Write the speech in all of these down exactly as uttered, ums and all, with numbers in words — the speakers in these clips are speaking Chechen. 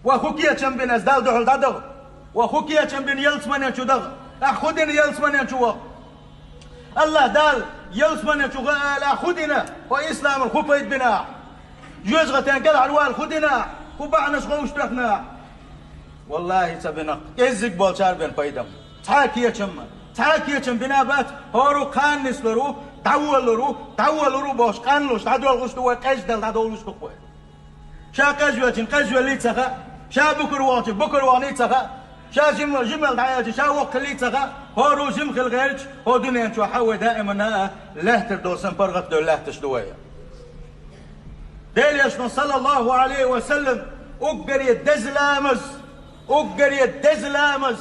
Ва хӀу кечам бина ас Далла дуьхьал дӀадагӀа? Ва хӀу кечам бина ялсамане чу дагӀа? Ахь хӀу дина ялсамане чу ваха? Аллах Дала ялсамане чу гӀа ала хӀу дина, хӀо исламал хӀу пайда бина ахь? ЖожагӀатен кӀелхьарвала хӀу дина ахь? ХӀу бахьанаш гӀовш тоьхна ахь? Валлахи, ца бина, кӀеззиг болчар бен пайдам. Цхьа кечам ма, цхьа кечам бина бац, хӀору кханнислару, дӀаволлару, дӀаволлару бохуш, къанлуш, дӀадолхуш ду вай, къеждал дӀадолуш ду вай. Ша къежвелчин, къежвелли ца хаьа, ша букар вахчи, букар вахни ца хаьа, ша жимал, жимал дӀаялчи, ша воккхалли ца хаьа, хӀору жим хил гӀерташ, хӀо дуьнен чу хьа вай даимана а лаьттар долу сан паргӀат долу лаьтташ ду вай. Делан Элчано, саллаллаху Ӏалайхи ва саллам, уггаре деза ламаз, уггаре деза ламаз,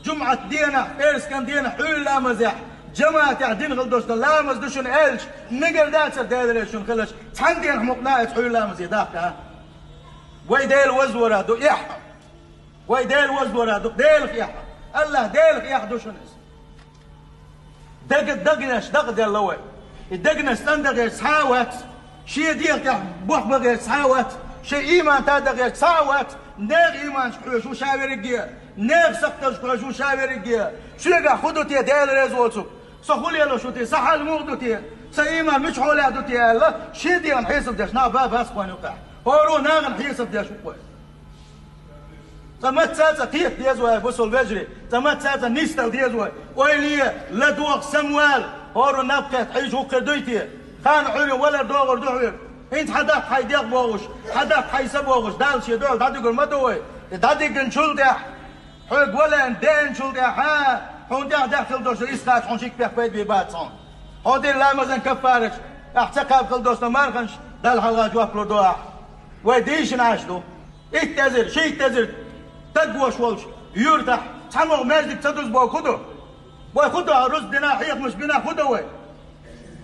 жумӀат денахь, пӀераскан денахь хьуьлла ламазехь, жамаӀатехь дина хила долуш долу ламаз ду шуна аьлча, мегар дацара Делан Элчано хилча, цхьана денахь мукъна а эца хьуьлла ламазе дахка? Вай Дела вазвара ду эхь. Вай Дела вазвара ду, Делах эхь. Аллах Делах эхь ду шуна иза. Даг-, дагнаш дакъаделла вай. И дагнаш цӀандагӀерча цхьа а вац, шен дегӀа тӀехь бохбагӀерча цхьа а вац, шен ийман тадагӀерча цхьа а вац, нехан ийманашка хьоьжуш ву ша верриге, нехан сакхталлашка хьоьжуш ву ша верриге. Шегахь хӀун ду те Дела реза воцург? Со хӀун лелош ву те? Сан хьал муха ду те? Сан ийман мича хьолехь ду те аьлла, шен дегӀан хьесап деш нах ба бац кхойна юкъахь. ХӀоро нахана хьесап деш ву кхой. Цкъа мацца а цкъа кхета деза вай, бусул вежарий, цкъа мацца а цкъа нисдала деза вай. Ойла е, ладогӀа самавала, хӀора наб кхетта хьийжа хӀу хир дуй те? Хан Ӏуьйранна валар догӀур ду хьоьга. ХӀинца хьан даккха хьайн дегӀ богӀуш, хьан даккха хьайн са богӀуш, Далла шен дуьхьал дӀадуьгур ма ду вай. И дӀадигначул тӀаьхьа, хьоьга валарна деанчул тӀаьхьа, хьуна тӀаьхьа даьхна хила долуш исхача хьуна шийтта бехк пайда бе бац хьуна. Хьо дина ламазан каффараш, ахь ца кхаба хила долуш дан марханаш, Далла хьалха жоп лур ду ахь. Вай дийшина Ӏаш ду. Итт эзар, шийтта эзар таг вош волчу юьртахь цхьамогӀа маьждиг ца дуза боху хӀун ду? Вай хӀун ду, рузба дина, хьехамаш бина хӀун ду вай?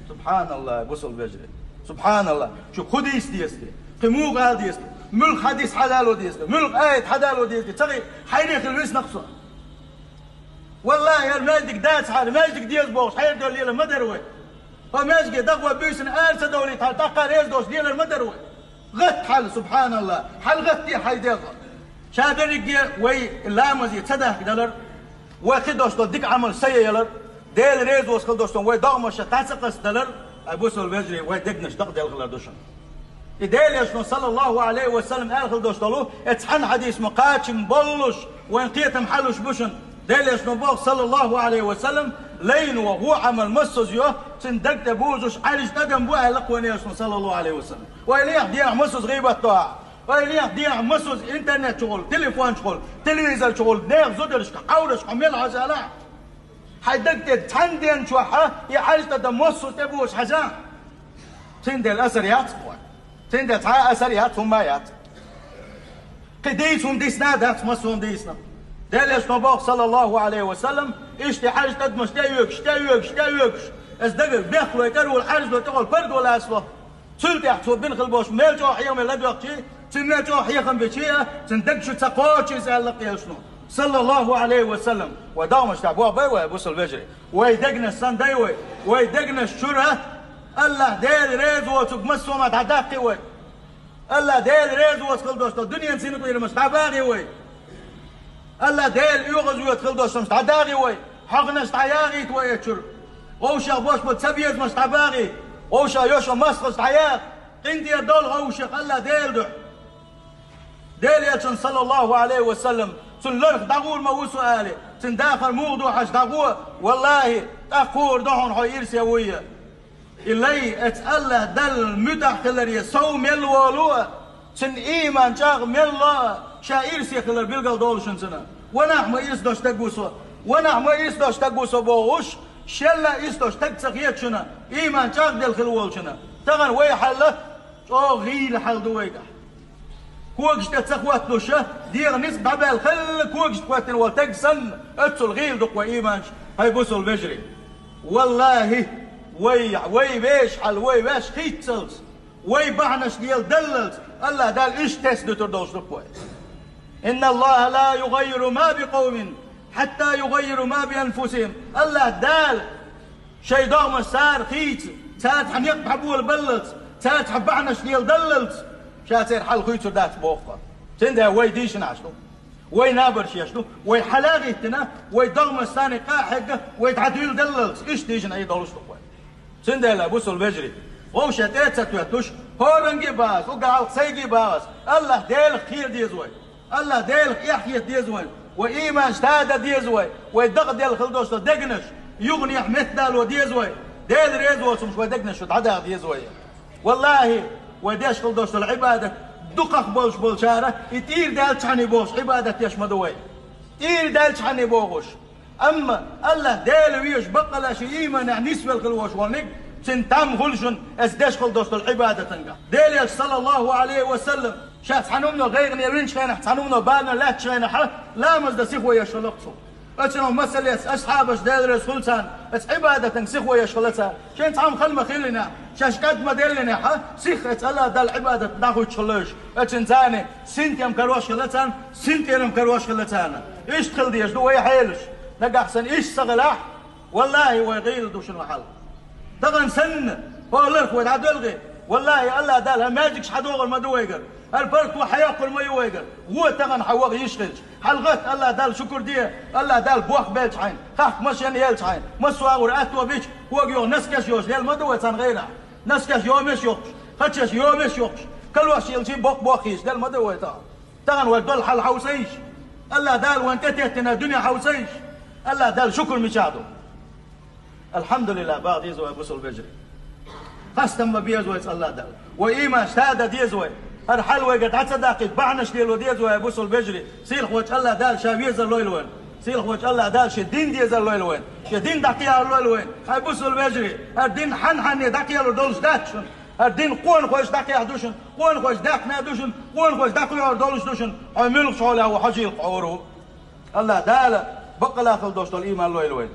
Субханалла, бусул вежарий. Субханалла. Шу хӀун дийца деза те? Кхин муха ала деза те? Муьлха хьадис хьадало деза те? Муьлха аят хьадало деза те? Ца хи-, хьайре хила висна-кх со. Валлахи, хӀара маьждиг дацахьара, маьждиг деза бохуш, хьердал лелар ма дара вай. Хьо маьждиге дагӀо буьйсина ара ца довлийтахьара, тӀаккха реза долуш лелар ма дара вай. ГӀатта хьал, субханалла, хьал гӀаттий хьай дегӀ. Ша берриге вай ламазе ца дахкадалар, вай кхидолуш долу дика Ӏамал са ялар, Дела реза воцу хила долуш долу вай догӀмаша дӀа ца къастадалар, ай бусул вежарий, вай дегнаш дакъаделла хилар ду шуна. И Делан Элчано, саллаллаху Ӏалайхи ва саллам, аьлла хила долуш долу, э, цхьана хьадис ма кхачам боллуш, вайн кхетам хьалуш бу шуна. Делан Элчано боху, саллаллаху Ӏалайхи ва саллам, лайно ву Ӏамал массаза йо, цуьнан даг тӀе бузуш Ӏаьржа тӀадам бу аьлла кхойна Элчано, саллаллаху Ӏалайхи ва саллам. Вай леха дехьа массаза гӀийбат до ахь. Вай леха дехьа массаза интернет чухула, телефон чухула, телевизор чухула, нехан зударшка, Ӏаврашка хьо мел хьажа ала. Хьайн даг тӀе цхьана ден чохьа и Ӏаьржа тӀадам массаза тӀе бузуш хьажа. Цуьнан дела асар яц кхойна. Цуьнан дела цхьа а асар яц, хӀумма а яц. Кхин дийца хӀума дисна а дац, массо а хӀума дийцина. Делан Элчано боху, саллаллаху Ӏалайхи ва саллам, иштта Ӏаьржа тӀадамаш тӀеоьгуш, тӀеоьгуш, тӀеоьгуш, аса дагар бехлой, тӀарвала Ӏаьржло тӀехула пардо лацало. Цул тӀаьхьа цо бина хила болуш мел чӀогӀа хьехаме ладоьгӀчий, цуьнан мел чӀогӀа хьехам бичий а, цуьнан даг чу ца кхочу иза аьлла кхелшно. Саллаллаху Ӏалайхи ва саллам. Вай догӀмаш тӀехь боху бай вай, бусул вежарий. Вай дегнаш сан дай вай. Вай дегнаш чуьра Аллах Дела реза воцург массо а ма дӀадаккхи вай. Аллах Дела реза воцу хила долуш долу дуьненан синкъерамаш дӀабагӀи вай. Аллах Дела оьгӀаз воьду хила долуш долуш дӀадагӀи вай. ХьогӀанаш дӀаягӀийта вай эцчуьра. Вовшах бош болу цабезамаш дӀабагӀи. Вовшах йош масхалш дӀаяха. КъинтӀера долу вовшах Аллах Дела дуьхьа. Делан Элчан, саллаллаху Ӏалайхи ва саллам, цуьнан ларх дӀагӀур ма ву со али, цуьнан дахар муха ду хьажа дӀагӀо, валлахи, тӀаккха хуур ду хьуна хьо ирсе вуй. И лай, эца Аллах Далла муьтӀахь хиларе сов мел волу а, цуьнан ийман чӀагӀ мел ло а, ша ирсе хилар билгал долу шуна цунах. Ванахь ма ирс дош стаг ву со, ванахь ма ирс дош стаг ву со бохуш, шелла ирс дош стаг ца хета шуна, ийман чӀагӀделла хила волчунах. Тахана вай хьалла чӀогӀа гӀийла хьал ду вайгахь. Когаш тӀе ца хӀотталуша, дегӀан ницкъ дӀабаьлла хилла когаш тӀе хӀоьттина волу таг санна, оццул гӀийла ду-кх вай ийманаш, хьай бусул вежарий. Валлахи, вай, вай вешахьал, вай ваьш хийццалц, вай бахьанаш леладаллалц, Аллах Дала иштта тесна дуьтур долуш ду-кх вай. Инна Аллаха ла югаййиру ма би къовмин, хьатта югаййиру ма би анфусихим. Аллах Дала шайн догӀмаш цара хийца, цара цхьа некъ дӀаболабаллалц, цара цхьа бахьанаш леладаллалц, ша церан хьал хуьйцур дац боху-кх. Цундела вай дийшина Ӏаш ду, вай набарш еш ду, вай хьалагӀиттина, вай догӀмаш санна къахьегга, вай дӀадуьйладаллалц, иштта дийшина Ӏе долуш ду вай. Цундела, бусул вежарий, вовшех тӀе а ца тоьттуш, хӀоранге а бахас, уггар хьалха сайге а бахас, АллахӀ Делах кхера деза вай. АллахӀ Делах эхь хета деза вай. Вай ийман шта дан деза вай. Вай дакъа делла хила долуш долу дегнаш юханехьа меттадало деза вай. Дела реза воцург вай дегнаш чу дӀадаха деза вай. ВаллахӀи, вай деш хила долуш долу Ӏибадат дукхах болуш болчара, и тӀера даьллачхьана бохуш Ӏибадат деш ма ду вай. ТӀера даьллачхьана бохуш. Амма АллахӀ Дела везаш, баккъалла шен ийманехь нисвелла хила волуш волниг, цуьнан там хуьлу шуна аса деш хила долуш долу Ӏибадатан гахь. Делан Элча, саллаллахӀу Ӏалайхи ва саллам, ша цхьана хӀумано гӀайгӀане винчу хенахь, цхьана хӀумано бала лаьттачу хенахь, ламаз дан сихо еш хилла-кх цо. Оцунах масал эцна асхьабаш, Дела реза хуьлу царна, оцу Ӏибадатан сихо еш хилла цара. Шайна цхьа хӀума хала ма хиллинехь, шаьш кӀад ма деллинехь, сиха оцу АллахӀ Далла Ӏибадат дӀахуьттуш хилла уьш. Оцунна царна синтем карош хилла царна, синтӀерам карош хилла царна. Иштта хила дезаш ду вай хьелаш. Нагахь санна иштта ца хилахь, валлахӀи, вай гӀийла ду шуна хьал. Тахана санна, хӀокху ларх вай дӀадолхий, валлахӀи, АллахӀ Дала хӀара маьждигаш хьадогӀур ма ду вайгара, хӀара паргӀато хьаяккхур ма ю вайгара. Вон тахана хьан ваха йиш хилча, хьалагӀатта АллахӀ Далла шукур де, АллахӀ Далла бохк белча хьайна, хахка машен елча хьайна, массо а агӀор атто бича, хӀоьга йогӀу носкеш йолуш лела ма ду вай царна гӀайрахь. Носкеш йомеш йохкуш, хачеш йомеш йохкуш, калош йилчий боккха бохк хийцаш лела ма ду вай тахана. Тахана вай долу хьал хьовса йиш. АллахӀ Дала вайна тӀететтина дуьне хьовса йиш. АллахӀ Далла шукур мичахь ду. АлхьамдулиллахӀ баха деза вай, бусул вежарий. Хастам ма беза вайца АллахӀ Далла. Вай ийман шта дан деза вай. ХӀара хьал вайгара дӀа ца даккхийта бахьанаш лело деза вай, бусул вежарий. Сийлахьчу АллахӀ Дала ша везар лойла вайна. Сийлахьчу АллахӀ Дала шен дин дезар лойла вайна. Шен дин дӀакхехьар лойла вайна. Хьай, бусул вежарий, хӀара дин хьан-хьанне дӀакхелур долуш дац шуна. ХӀара дин къонахойша дӀакхехьа ду шуна, къонахойша даьккхина ду шуна, къонахойша дӀакхоьхьур долуш ду шуна. Хьо муьлхачу хьолехь ву, хьо жийлахь хьо вур ву. АллахӀ Дала баккъалла хила долуш долу ийман лойла вайна.